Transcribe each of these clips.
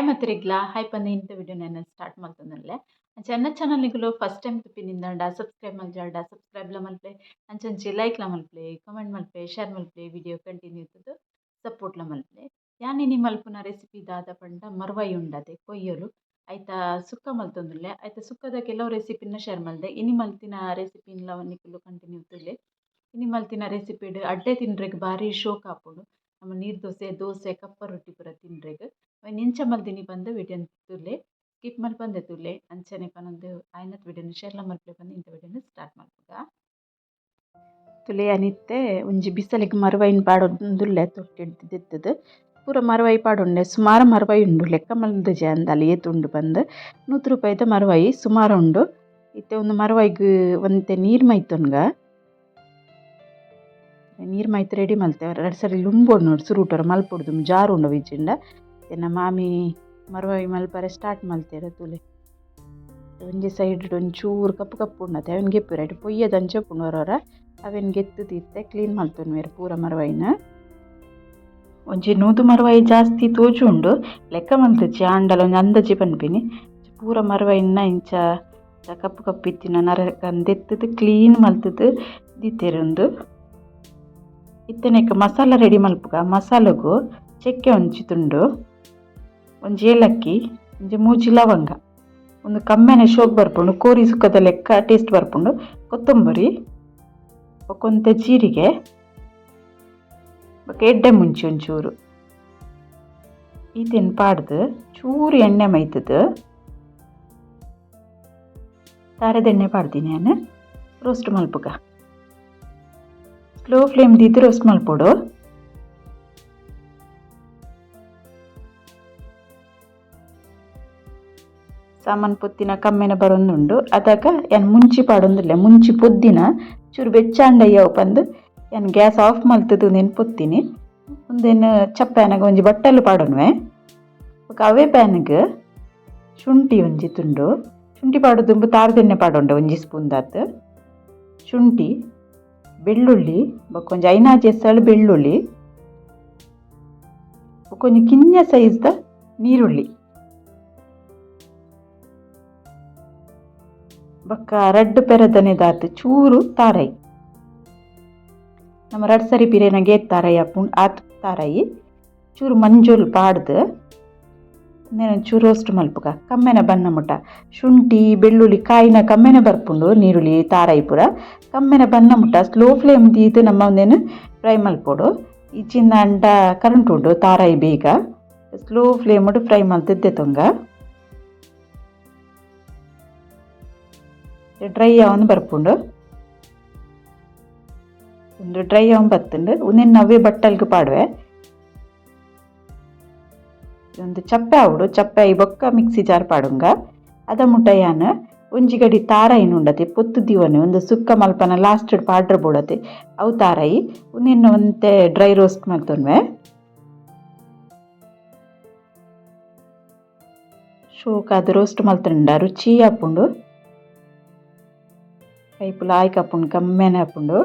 Hi ಮತ್ರಿಗ್ಲ hi ಪಂದು ಇಂತ video ನಾನು start ಮಲ್ತೊಂದುಲ್ಲೆ. ಅಂಚ ಎನ್ನ ಚಾನಲ್ ನಿಕುಲು ಫಸ್ಟ್ ಟೈಮ್ ತೂಪಿನಿಂದಾಂಡ ಸಬ್ಸ್ಕ್ರೈಬ್ ಮಲ್ಜಾಂಡ ಸಬ್ಸ್ಕ್ರೈಬ್ಲ ಮಲ್ಪೆ, ಅಂಚಂಚಿ ಲೈಕ್ಲ ಮಲ್ಪಲೆ, ಕಮೆಂಟ್ ಮಲ್ಪೆ, ಶೇರ್ ಮಲ್ಪಲೆ, ವಿಡಿಯೋ ಕಂಟಿನ್ಯೂ ಇತ್ತುದು ಸಪೋರ್ಟ್ಲ ಮಲ್ಪಲೆ. ಯಾನ್ ಇನಿ ಮಲ್ಪುನ ರೆಸಿಪಿ ದಾದ ಪಂಡ ಮರ್ವಾಯಿ ಉಂಡತೆ ಕೊಯ್ಯಲು ಐತ ಸುಕ್ಕ ಮಲ್ತೊಂದುಲ್ಲೆ. ಐತ ಸುಕ್ಕದ ಕೆಲವು ರೆಸಿಪಿನ ಶೇರ್ ಮಲ್ದೆ. ಇನಿ ಮಲ್ತಿನ ರೆಸಿಪಿನ್ಲ ನಿಕುಲು ಕಂಟಿನ್ಯೂ ತೂಲೆ. ಇನಿ ಮಲ್ತಿನ ರೆಸಿಪಿಡ್ ಅಡ್ಡೆ ತಿನ್ರೆಗ್ ಬಾರಿ ಶೋಕ್ ಆಪುಂಡು. ನಮ್ಮ ನೀರು ದೋಸೆ, ದೋಸೆ, ಕಪ್ಪ ರೊಟ್ಟಿ ಪೂರ ತಿನ್ರೆಗ್. ಅವೆನ್ ಎಂಚ ಮಲ್ದಿನಿ ಪಂದ್ ವಿಡಿಯೋನ್ ತೂಲೆ, ಸ್ಕಿಪ್ ಮಲ್ಪಂದೆ ತೂಲೆ. ಅಂಚನೆ ಪನೊಂದು ಆಯಿನತ್ ವಿಡಿಯೋನ್ ಶೇರ್ಲ ಮಲ್ಪಲೆ ಪಂದ್ ಇಂತ ವಿಡಿಯೋನ್ ಸ್ಟಾರ್ಟ್ ಮಲ್ಪುಗ. ತುಲೆ ಅನಿತ್ತೆ ಒಂಜಿ ಬಿಸಲೆಗ್ ಮರ್ವಾಯಿನ್ ಪಾಡೊಂದುಲ್ಲೆ ತೊಟ್ಟಿಡ್ ದೆತ್ತುದು ಪೂರ ಮರ್ವಾಯಿ ಪಾಡೊಂಡೆ. ಸುಮಾರು ಮರ್ವಾಯಿ ಉಂಡು, ಲೆಕ್ಕ ಮಲ್ದುಜೆ ಅಂದಾಲ್ ಏತ್ ಉಂಡು ಪಂದ್. 100 ರೂಪಾಯಿದ ಮರ್ವಾಯಿ ಸುಮಾರು ಉಂಡು. ಇತ್ತೆ ಒಂದು ಮರ್ವಾಯಿಗ್ ಒಂತೆ ನೀರು ಮೈತೊನ್ಗ. ನೀರು ಮೈತ್ ರೆಡಿ ಮಲ್ತೆ. ರಡ್ಡ್ ಸರಿ ಲುಂಬೊಡು ನೋಡು ಸುರುಟೊರ ಮಲ್ಪೊಡು ಜಾರು ಉಂಡು ಇಜ್ಜಿಂಡ. ಎನ್ನ ಮಾಮಿ ಮರ್ವಾಯಿ ಮಲ್ಪರೆ ಸ್ಟಾರ್ಟ್ ಮಲ್ತೆರ್ ತೂಲೆ. ಒಂಜಿ ಸೈಡ್ ಒಂಚೂರು ಕಪ್ಪು ಕಪ್ಪು ಉಂಡತೆ ಅವೆನ್ ಗೆಪ್ಪುವೆರ್. ಐಟ್ ಪೊಯ್ಯದಂಚ ಉಪ್ಪುಂಡು ಒರೊರ. ಅವೆನ್ ಗೆತ್ತುದು ಇತ್ತೆ ಕ್ಲೀನ್ ಮಲ್ತೊನ್ವೆರ್ ಪೂರ ಮರ್ವಾಯಿನ್. ಒಂಜಿ 100 ಮರ್ವಾಯಿ ಜಾಸ್ತಿ ತೋಜುಂಡು, ಲೆಕ್ಕ ಮಲ್ತುಜಿ ಆಂಡಲ ಒಂಜಿ ಅಂದಾಜಿ ಪನ್ಪಿನಿ. ಪೂರ ಮರ್ವಾಯಿನ ಇಂಚ ಕಪ್ಪು ಕಪ್ಪು ಇತ್ತಿನ ನರಕನ್ ದೆತ್ತುದು ಕ್ಲೀನ್ ಮಲ್ತುದು ದೀತೆರ್ ಉಂದು. ಇತ್ತೆನೆಕ್ ಮಸಾಲ ರೆಡಿ ಮಲ್ಪುಗ. ಮಸಾಲಗು ಚಕ್ಕೆ ಒಂಜಿ ತುಂಡು, ಒಂಜಿ ಏಲಕ್ಕಿ, ಒಂಜಿ ಮೂಜಿ ಲವಂಗ, ಒಂದು ಕಮ್ಮೆನೆ ಶೋಕ್ ಬರ್ಪುಂಡು, ಕೋರಿ ಸುಕ್ಕದ ಲೆಕ್ಕ ಟೇಸ್ಟ್ ಬರ್ಪುಂಡು. ಕೊತ್ತಂಬರಿ, ಬೊಕೊಂತೆ ಜೀರಿಗೆ, ಬೊಕ ಎಡ್ಡೆ ಮುಂಚಿ ಒಂಚೂರು ಈತೆನ್ ಪಾಡ್ದು ಚೂರು ಎಣ್ಣೆ ಮೈತುದು ತಾರೆದೆಣ್ಣೆ ಪಾಡ್ದಿನಿ ಯಾನ್. ರೋಸ್ಟ್ ಮಲ್ಪುಗ. ಸ್ಲೋ ಫ್ಲೇಮ್ ದೀದ್ ರೋಸ್ಟ್ ಮಲ್ಪೊಡು. ಸಾಮಾನ್ ಪೊತ್ತಿನ ಕಮ್ಮೆನ ಬರೊಂದುಂಡು. ಅದಗ ಯಾನ್ ಮುಂಚಿ ಪಾಡೊಂದುಲ್ಲೆ. ಮುಂಚಿ ಪೊದ್ದಿನ ಚೂರು ಬೆಚ್ಚಾಂಡ ಯಾವು ಪಂದ್ ಯಾನ್ ಗ್ಯಾಸ್ ಆಫ್ ಮಲ್ತುದು ಉಂದೆನ್ ಪೊತ್ತಿನಿ. ಉಂದೆನ್ ಚಪ್ಪೆ ಆನಗ ಒಂಜಿ ಬಟ್ಟಲು ಪಾಡೊನುವೆ. ಬೊಕ ಅವೇ ಪ್ಯಾನ್ಗ್ ಶುಂಠಿ ಒಂಜಿ ತುಂಡು, ಶುಂಠಿ ಪಾಡುದುಂಬು ತಾರದೆಣ್ಣೆ ಪಾಡೊಂಡೆ ಒಂಜಿ ಸ್ಪೂನ್ ದಾತ್. ಶುಂಠಿ, ಬೆಳ್ಳುಳ್ಳಿ, ಬೊಕ ಒಂಜಿ ಐನಾಜಿ ಎಸಳು ಬೆಳ್ಳುಳ್ಳಿ, ಬೊಕ ಒಂಜಿ ಕಿನ್ಯ ಸೈಜ್ದ ನೀರುಳ್ಳಿ, ಬೊಕ ರಡ್ಡ್ ಪೆರದನೆ ದಾತ್ ಚೂರು ತಾರೈ. ನಮ ರಡ್ಡ್ ಸರಿ ಪಿರೆನಗ ಏತ್ ತಾರೈ ಆಪುಂಡು ಆತ್ ತಾರೈ. ಚೂರು ಮಂಜೊಲು ಪಾಡ್ದ್ ಉಂದೆನ್ ಒಂಚೂರು ರೋಸ್ಟ್ ಮಲ್ಪುಗ ಕಮ್ಮೆನ ಬನ್ನ ಮುಟ. ಶುಂಠಿ ಬೆಳ್ಳುಳ್ಳಿ ಕಾಯಿನ ಕಮ್ಮೆನ ಬರ್ಪುಂಡು, ನೀರುಳ್ಳಿ ತಾರೈ ಪೂರ ಕಮ್ಮೆನ ಬನ್ನ ಮುಟ ಸ್ಲೋ ಫ್ಲೇಮ್ ದೀದ್ ನಮ ಉಂದೆನ್ ಫ್ರೈ ಮಲ್ಪೊಡು. ಇಜ್ಜಿಂದಾಂಡ ಕರಂಟ್ ಉಂಡು ತಾರೈ ಬೇಗ. Slow flame fry ಮಲ್ತ್ ದೆತೊಂಗ. ಡ್ರೈ ಆವೊಂದು ಬರ್ಪುಂಡು. ಉಂದು ಡ್ರೈ ಆವೊಂದು ಬತ್ತುಂಡು. ಉಂದೆನ್ ನವ್ವೇ ಬಟ್ಟಲ್ಗ್ ಪಾಡುವೆ. ಒಂದು ಚಪ್ಪೆ ಆವೊಡು. ಚಪ್ಪೆ ಆಯಿ ಬೊಕ್ಕ ಮಿಕ್ಸಿ ಜಾರ್ ಪಾಡುಂಗ. ಅದ ಮುಟ ಯಾನ್ ಒಂಜಿ ಗಡಿ ತಾರಾಯಿನ್ ಉಂಡತೆ ಪೊತ್ತು ದೀವೊನೆ. ಒಂದು ಸುಕ್ಕ ಮಲ್ಪನ ಲಾಸ್ಟ್ ಪಾಡ್ರೆ ಬೋಡತೆ ಅವು ತಾರಾಯಿ. ಉಂದೆನ್ ಒಂತೆ ಡ್ರೈ ರೋಸ್ಟ್ ಮಲ್ತೊನ್ವೆ. ಶೋಕಾದ್ ರೋಸ್ಟ್ ಮಲ್ತುಂಡ ರುಚಿ ಆಪುಂಡು. ಕೈಪು ಲಾಯ್ಕ್ ಆಪುಂಡು, ಕಮ್ಮೆನೆ ಆಪುಂಡು.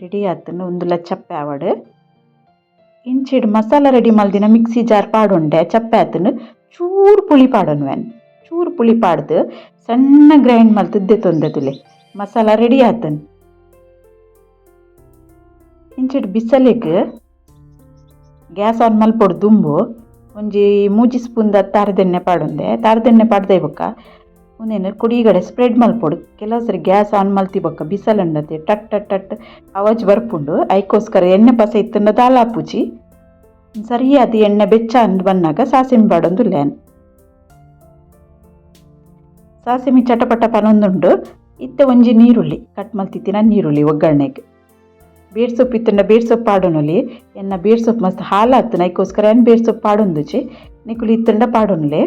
ರೆಡಿ ಆತುಂಡು. ಉಂದುಲ ಚಪ್ಪೆ ಆವಡ್. ಇಂಚಿಡ್ ಮಸಾಲ ರೆಡಿ ಮಲ್ದಿನ ಮಿಕ್ಸಿ ಜಾರ್ ಪಾಡೊಂಡೆ ಚಪ್ಪೆ ಆತುಂಡು. ಚೂರು ಪುಳಿ ಪಾಡೊನ್ವೆ. ಚೂರು ಪುಳಿ ಪಾಡ್ದು ಸಣ್ಣ ಗ್ರೈಂಡ್ ಮಲ್ತುದು ದೆತೊಂದೆ ತೂಲೆ. ಮಸಾಲ ರೆಡಿ ಆತುಂಡು. ಇಂಚಿಡ್ ಬಿಸಲೆಗ್ ಗ್ಯಾಸ್ ಆನ್ ಮಲ್ಪೊಡು ದುಂಬು ಒಂಜಿ ಮೂಜಿ ಸ್ಪೂನ್ ದ ತಾರದೆಣ್ಣೆ ಪಾಡೊಂದೆ. ತಾರದೆಣ್ಣೆ ಪಾಡ್ದೆ ಬೊಕ್ಕ ಉಂದೆನ್ ಕೊಡಿಗಡೆ ಸ್ಪ್ರೆಡ್ ಮಲ್ಪೊಡು. ಕೆಲವು ಸರಿ ಗ್ಯಾಸ್ ಆನ್ ಮಲ್ತಿ ಬೊಕ್ಕ ಬಿಸಲ್ ಉಂಡತೆ ಟಟ್ ಟಟ್ ಟಟ್ ಅವಾಜ್ ಬರ್ಪುಂಡು. ಐಕೋಸ್ಕರ ಎಣ್ಣೆ ಪಸೆ ಇತ್ತುಂಡ ದಾಲ ಆಪುಜಿ. ಸರಿಯಾದ್ ಎಣ್ಣೆ ಬೆಚ್ಚ ಅಂದ್ ಬನ್ನಗ ಸಾಸಿಮೆ ಪಾಡೊಂದುಲ್ಲೆ ಯಾನ್. ಸಾಸಿಮೆ ಚಟಪಟ ಪನೊಂದುಂಡು. ಇತ್ತೆ ಒಂಜಿ ನೀರುಳ್ಳಿ ಕಟ್ ಮಲ್ತಿತ್ತಿನ ನೀರುಳ್ಳಿ ಒಗ್ಗರಣೆಗ್. ಬೇರ್ ಸೊಪ್ಪು ಇತ್ತುಂಡ ಬೇರ್ ಸೊಪ್ಪು ಪಾಡೊನೊಲಿ. ಎನ್ನ ಬೇರ್ ಸೊಪ್ಪು ಮಸ್ತ್ ಹಾಲಾತ್ಂಡ್ ಐಕೋಸ್ಕರ ಯಾನ್ ಬೇರ್ ಸೊಪ್ಪು ಪಾಡೊಂದುಜಿ. ನಿಕುಲು ಇತ್ತುಂಡ ಪಾಡೊನ್ಲೆ.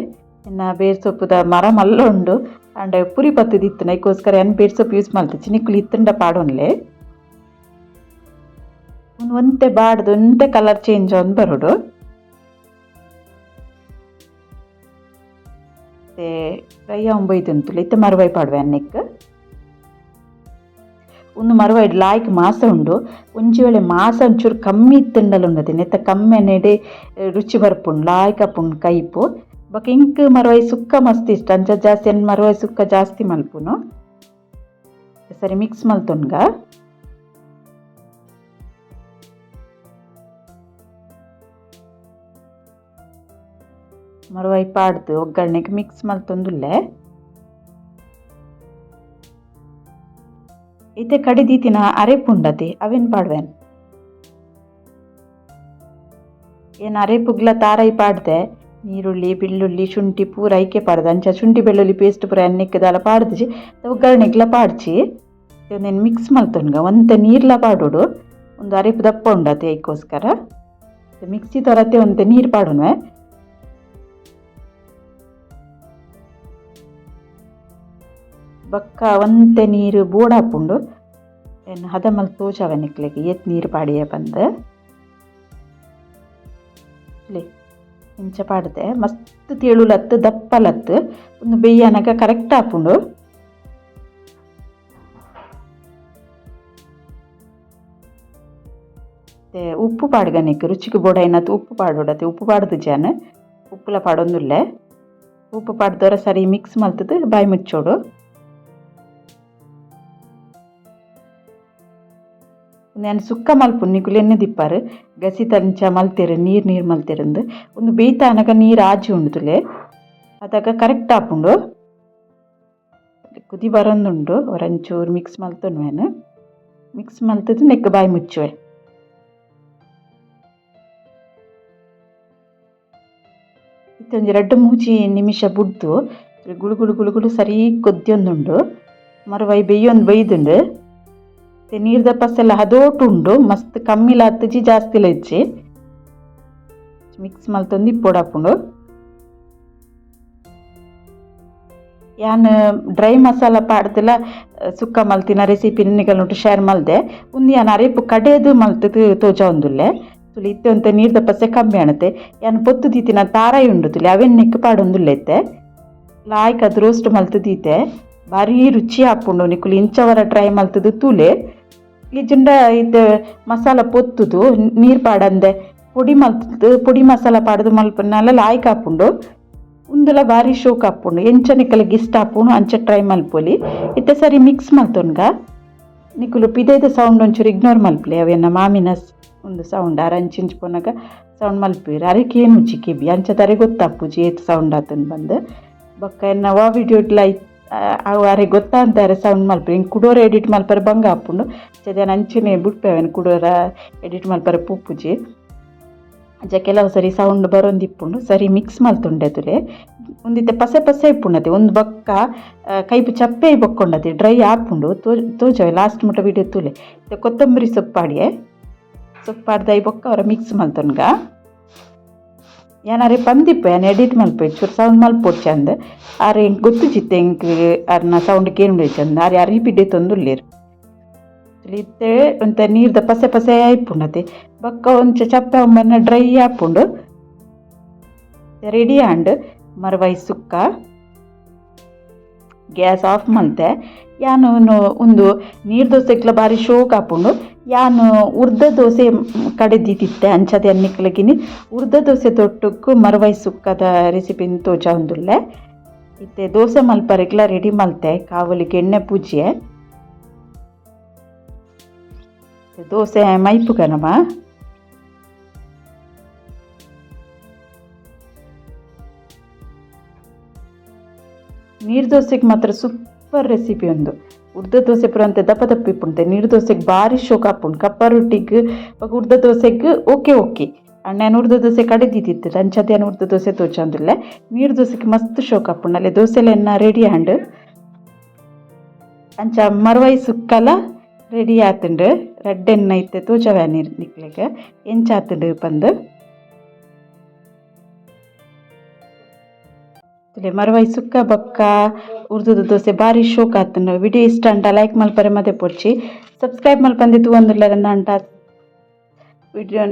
ಎನ್ನ ಬೇರ್ ಸೊಪ್ಪುದ ಮರ ಮಲ್ಲ ಉಂಡು ಆಂಡ ಪುರಿ ಪತ್ತುದು ಇತ್ತುಂಡ ಐಕೋಸ್ಕರ ಯಾನ್ ಬೇರ್ ಸೊಪ್ಪು ಯೂಸ್ ಮಲ್ತಿಜಿ. ನಿಕುಲು ಇತ್ತುಂಡ ಪಾಡೊನ್ಲೆ. ಉಂದು ಒಂತೆ ಬಾಡ್ದ್ ಒಂತೆ ಕಲರ್ ಚೇಂಜ್ ಆವೊಂದು ಬರೊಡು. ಇತ್ತೆ ಫ್ರೈ ಆವೊಂದು ಬೈದುಂಡು ತೂಲೆ. ಇತ್ತೆ ಮರ್ವಾಯಿ ಪಾಡುವೆ ಅನ್ನೆಕ್ಕ್. ಉಂದು ಮರವಾಯ್ಡ್ ಲಾಯ್ಕ್ ಮಾಸ ಉಂಡು. ಒಂಜಿ ವೇಳೆ ಮಾಸ ಒಂಚೂರು ಕಮ್ಮಿ ಇತ್ತುಂಡಲ ಉಂಡತೆ ನೆತ್ತ ಕಮ್ಮೆನೆಡೆ ರುಚಿ ಬರ್ಪುಂಡು, ಲಾಯ್ಕ್ ಆಪುಂಡು ಕೈಪು. ಬೊಕ ಇಂಕ್ ಮರವಾಯಿ ಸುಕ್ಕ ಮಸ್ತ್ ಇಷ್ಟ, ಅಂಚ ಜಾಸ್ತಿ ಅನ್ ಮರವಾಯಿ ಸುಕ್ಕ ಜಾಸ್ತಿ ಮಲ್ಪುನು. ಸರಿ ಮಿಕ್ಸ್ ಮಲ್ತೊನ್ಗ. ಮರವಾಯಿ ಪಾಡ್ದು ಒಗ್ಗರಣೆಗೆ ಮಿಕ್ಸ್ ಮಲ್ತೊಂದುಲ್ಲೆ. ಇತ್ತೆ ಕಡಿ ದೀತಿನ ಅರೆಪುಂಡತೆ ಅವೆನ್ ಪಾಡ್ವೆನ್. ಏನ್ ಅರೆಪುಗ್ಲ ತಾರಾಯಿ ಪಾಡ್ದೆ, ನೀರುಳ್ಳಿ ಬೆಳ್ಳುಳ್ಳಿ ಶುಂಠಿ ಪೂರ ಐಕೆ ಪಾಡ್ದೆ. ಅಂಚ ಶುಂಠಿ ಬೆಳ್ಳುಳ್ಳಿ ಪೇಸ್ಟ್ ಪೂರ ಎಣ್ಣೆಕ್ ದಾಲ ಪಾಡ್ದಿಜಿ, ಒಗ್ಗರಣೆಗ್ಲ ಪಾಡ್ಚಿ. ಒಂದೆನ್ ಮಿಕ್ಸ್ ಮಲ್ತೊನ್ಗ. ಒಂತೆ ನೀರ್ಲ ಪಾಡೋಡು, ಒಂದು ಅರೆಪು ದಪ್ಪ ಉಂಡತೆ ಐಕೋಸ್ಕರ. ಮಿಕ್ಸಿ ತರತೆ ಒಂತೆ ನೀರು ಪಾಡುವೆ. ಬೊಕ್ಕ ಒಂತೆ ನೀರು ಬೋಡಾಪುಂಡು. ಎನ್ ಹದ ಮಲ್ತ್ ತೋಜಾವೆ ನಿಕ್ಲೆಗ್ ಏತ್ ನೀರು ಪಾಡಿಯೆ ಪಂದ್. ಇಂಚ ಪಾಡ್ದೆ ಮಸ್ತ್ ತೆಳುಲತ್ತ್ ದಪ್ಪಲತ್ತ್, ಉಂದು ಬೆಯ್ಯನಗ ಕರೆಕ್ಟ್ ಆಪುಂಡು. ಉಪ್ಪು ಪಾಡ್ಗ ನಿಕ್ ರುಚಿಗೆ ಬೋಡಾಯಿನಾತ್ ಉಪ್ಪು ಪಾಡೊಡತೆ. ಉಪ್ಪು ಪಾಡ್ದಿಜಾನ್, ಉಪ್ಪುಲ ಪಾಡೊಂದುಲ್ಲೆ. ಉಪ್ಪು ಪಾಡ್ದೊರ ಸರಿ ಮಿಕ್ಸ್ ಮಲ್ತುದು ಬಾಯಿ ಮುಚ್ಚೋಡು. ಯಾನ್ ಸುಕ್ಕ ಮಲ್ಪುನು, ನಿಕುಲು ಎಣ್ಣೆ ದಿಪ್ಪಾರು ಗಸಿ ತಂಚ ಮಲ್ತೆರ್ ನೀರು ನೀರು ಮಲ್ತೆರಂದು. ಉಂದು ಬೇಯ್ತಾನಗ ನೀರು ಆಜಿ ಉಂಡು ತುಲೆ, ಅದಾಗ ಕರೆಕ್ಟ್ ಆಪುಂಡು. ಕುದಿ ಬರೊಂದುಂಡು, ಒಂಚೂರು ಮಿಕ್ಸ್ ಮಲ್ತೊನ್ವೆನ್. ಮಿಕ್ಸ್ ಮಲ್ತುದು ನೆಕ್ಕ್ ಬಾಯಿ ಮುಚ್ಚುವೆ. ಇತ್ತೆ ಒಂಜಿ ರಡ್ಡ್ ಮೂಜಿ ನಿಮಿಷ ಬುಡ್ದು ಗುಳು ಗುಳು ಗುಳು ಗುಳು ಸರಿ ಕೊದ್ಯೊಂದುಂಡು. ಮರವೈ ಬೆಯ್ಯೊಂದು ಬೈದುಂಡು. ನೀರ್ದ ಪಸೆಲ್ಲ ಹದೋಟು ಉಂಡು, ಮಸ್ತ್ ಕಮ್ಮಿಲ ಅತ್ತುಜಿ ಜಾಸ್ತಿಲ ಇಜ್ಜಿ. ಮಿಕ್ಸ್ ಮಲ್ತೊಂದು ಇಪ್ಪೊಡಾಪುಂಡು. ಯಾನ್ ಡ್ರೈ ಮಸಾಲ ಪಾಡ್ದಲ ಸುಕ್ಕ ಮಲ್ತಿನ ರೆಸಿಪಿ ನಿಕಲ್ನೊಟ್ಟು ಶೇರ್ ಮಲ್ದೆ. ಉಂದು ಯಾನ್ ಅರೆಪು ಕಡೆದು ಮಲ್ತುದು ತೋಜಾವೊಂದುಲ್ಲೆ. ತುಲಿ ಇತ್ತೆ ಒಂತೆ ನೀರ್ದ ಪಸೆ ಕಮ್ಮಿ ಆಣತೆ. ಯಾನ್ ಪೊತ್ತು ದೀತಿನ ತಾರಾಯಿ ಉಂಡು ತುಲಿ, ಅವೆನ್ ನೆಕ್ಕ್ ಪಾಡೊಂದುಲ್ಲೆ. ಇತ್ತೆ ಲಾಯ್ಕ್ ಅದು ರೋಸ್ಟ್ ಮಲ್ತು ದೀತೆ, ಬಾರಿ ರುಚಿ ಆಪುಂಡು. ನಿಕುಲು ಇಂಚವರ ಟ್ರೈ ಮಲ್ತುದು ತೂಲೆ. ಇಜ್ಜಿಂಡ ಇತ್ತೆ ಮಸಾಲ ಪೊತ್ತುದು ನೀರು ಪಾಡಂದೆ ಪೊಡಿ ಮಲ್ತುದು ಪೊಡಿ ಮಸಾಲ ಪಾಡ್ದು ಮಲ್ಪುನಾಲ ಲಾಯ್ಕ್ ಆಪುಂಡು. ಉಂದುಲ ಬಾರಿ ಶೋಕ್ ಆಪುಂಡು. ಎಂಚ ನಿಕಲೆಗ್ ಇಷ್ಟ ಆಪುಂಡು ಅಂಚ ಟ್ರೈ ಮಲ್ಪೊಲಿ. ಇತ್ತೆ ಸರಿ ಮಿಕ್ಸ್ ಮಲ್ತೊನ್ಗ. ನಿಕುಲು ಪಿದೈದ ಸೌಂಡ್ ಒಂಚೂರು ಇಗ್ನೋರ್ ಮಲ್ಪಲೆ, ಅವೆನ್ನ ಮಾಮಿನ ಒಂದು ಸೌಂಡ್ ಆರ್ ಅಂಚಿಂಚಿ ಪೋನಗ ಸೌಂಡ್ ಮಲ್ಪುವೆರ್. ಅರೆಕ್ ಏನುಜಿ ಕೆಬಿ, ಅಂಚ ಅರೆಗ್ ಗೊತ್ತಾಪುಜಿ ಏತ್ ಸೌಂಡ್ ಆತುಂಡು ಪಂದ್. ಬೊಕ್ಕ ಎನ್ನ ವಾ ವಿಡಿಯೋಡ್ಲ ಅವು ಅರೆಗ್ ಗೊತ್ತಾಂತ ಅರೆ ಸೌಂಡ್ ಮಲ್ಪುವೆರ್. ಎಂಕ್ ಕುಡೋರ ಎಡಿಟ್ ಮಲ್ಪರೆ ಬಂಗ ಆಪುಂಡು, ಅಂಚಾದ್ ಯಾನ್ ಅಂಚನೆ ಬುಡ್ಪೆ ಅವೆನ್, ಕುಡೋರ ಎಡಿಟ್ ಮಲ್ಪರೆ ಪೋಪುಜಿ. ಅಂಚ ಕೆಲವು ಸರಿ ಸೌಂಡ್ ಬರೊಂದಿಪ್ಪುಂಡು. ಸರಿ ಮಿಕ್ಸ್ ಮಲ್ತುಂಡೆ ತುಲೆ. ಉಂದಿತ್ತೆ ಪಸೆ ಪಸೆ ಇಪ್ಪುಂಡತೆ. ಉಂದು ಬೊಕ್ಕ ಕೈಪು ಚಪ್ಪೆ ಬೊಕ್ಕೊಂಡತೆ, ಡ್ರೈ ಆಪುಂಡು. ತೋಜಾವೆ ಲಾಸ್ಟ್ ಮುಟ್ಟ ವಿಡಿಯೋ ತೂಲೆ. ಇತ್ತೆ ಕೊತ್ತಂಬರಿ ಸೊಪ್ಪು ಪಾಡಿಯೆ. ಸೊಪ್ಪು ಪಾಡ್ದ್ ಬೊಕ್ಕ ಅವರ ಮಿಕ್ಸ್ ಮಲ್ತೊನ್ಗ. ಯಾನ್ ಅರೆ ಪಂದಿಪ್ಪೆ ಯಾನ್ ಎಡಿಟ್ ಮಲ್ಪೆ ಚೂರು ಸೌಂಡ್ ಮಲ್ಪೊಡ್ಚಿ ಅಂದ್. ಆರ್ ಎಂಕ್ ಗೊತ್ತುಜಿತ್ತೆ ಎಂಕ್ ಅರ್ನ ಸೌಂಡ್ ಕೇನುಂಡು ಅಂದ್. ಆರ್ ಅರಿಪಿಡೆ ತೊಂದುಲ್ಲೆರ್. ಇತ್ತೆ ಒಂತೆ ನೀರ್ದ ಪಸೆ ಪಸೆ ಇಪ್ಪುಂಡತೆ. ಬೊಕ್ಕ ಒಂಚ ಚಪ್ಪೆ ಒಂಬನ್ನ ಡ್ರೈ ಆಪುಂಡು. ರೆಡಿ ಆಂಡ್ ಮರವೈ ಸುಕ್ಕ. ಗ್ಯಾಸ್ ಆಫ್ ಮಲ್ತೆ. ಯಾನ್ ಉಂದು ನೀರು ದೋಸೆಗ್ಲ ಬಾರಿ ಶೋಕ್ ಆಪುಂಡು. ಯಾನ್ ಉರ್ದ ದೋಸೆ ಕಡೆ ದೀತಿತ್ತೆ, ಅಂಚಾದ್ ಯಾನ್ ನಿಕ್ಲೆಗಿನಿ ಉರ್ದ ದೋಸೆ ದೊಟ್ಟುಗು ಮರವೈ ಸುಕ್ಕದ ರೆಸಿಪಿನ್ ತೋಜಾವೊಂದುಲ್ಲೆ. ಇತ್ತೆ ದೋಸೆ ಮಲ್ಪರೆಗ್ಲ ರೆಡಿ ಮಲ್ತೆ. ಕಾವಲಿಗೆ ಎಣ್ಣೆ ಪೂಜಿಯೆ. ದೋಸೆ ಮೈಪುಗ ನಮ. ನೀರು ದೋಸೆಗೆ ಮಾತ್ರ ಸೂಪರ್ ರೆಸಿಪಿ ಉಂದು. ಉರ್ದ ದೋಸೆ ಪೂರ ಅಂತೆ ದಪ್ಪ ದಪ್ಪ ಇಪ್ಪುಂಡು. ನೀರು ದೋಸೆಗೆ ಬಾರಿ ಶೋಕ್ ಆಪುಂಡು. ಕಪ್ಪ ರೊಟ್ಟಿಗ್ ಬೊಕ ಉರ್ದ ದೋಸೆಗ್ ಓಕೆ ಓಕೆ. ಅಂಡ ಯಾನ್ ಉರ್ದ ದೋಸೆ ಕಡೆ ದೀತಿತ್ತೆ, ಅಂಚಾದ್ ಯಾನ್ ಉರ್ದ ದೋಸೆ ತೋಜೊಂದುಲ್ಲೆ. ನೀರು ದೋಸೆಗ್ ಮಸ್ತ್ ಶೋಕ್ ಆಪುಂಡು. ಅಲ್ಲೇ ದೋಸೆಲ ಎನ್ನ ರೆಡಿ ಆಂಡ್. ಅಂಚ ಮರವೈ ಸುಕ್ಕಲ ರೆಡಿ ಆತುಂಡು. ರಡ್ಡ್ ಎಣ್ಣೆ ಇತ್ತೆ ತೋಜಾವೆ ನಿಕ್ಲೆಗ್ ಎಂಚ ಆತುಂಡು ಪಂದ್. ಮರವೈ ಸುಕ್ಕ ಬೊಕ್ಕ ಉರ್ದುದ ದೋಸೆ ಬಾರಿ ಶೋಕ್ ಆತುಂಡು. ವಿಡಿಯೋ ಇಷ್ಟ ಅಂಡ ಲೈಕ್ ಮಲ್ಪರೆ ಮದೆ ಪೊರ್ಚಿ. ಸಬ್ಸ್ಕ್ರೈಬ್ ಮಲ್ಪಂದೆ ತೂವೊಂದುಲ್ಲೆರ್ ಅಂಡ ವಿಡಿಯೋ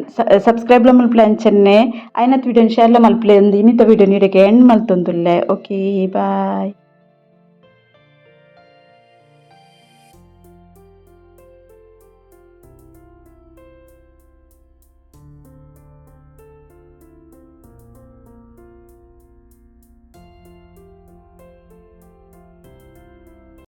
ಸಬ್ಸ್ಕ್ರೈಬ್ ಲ ಮಲ್ಪುಲೆ. ಅಂಚನೆ ಆಯಿನತ್ ವಿಡಿಯೋನ್ ಶೇರ್ ಲ ಮಲ್ಪುಲೆ. ಇನ್ನಿತ ವಿಡಿಯೋ ಇಡೆಗ್ ಎಂಡ್ ಮಲ್ತೊಂದುಲ್ಲೆ. Okay bye.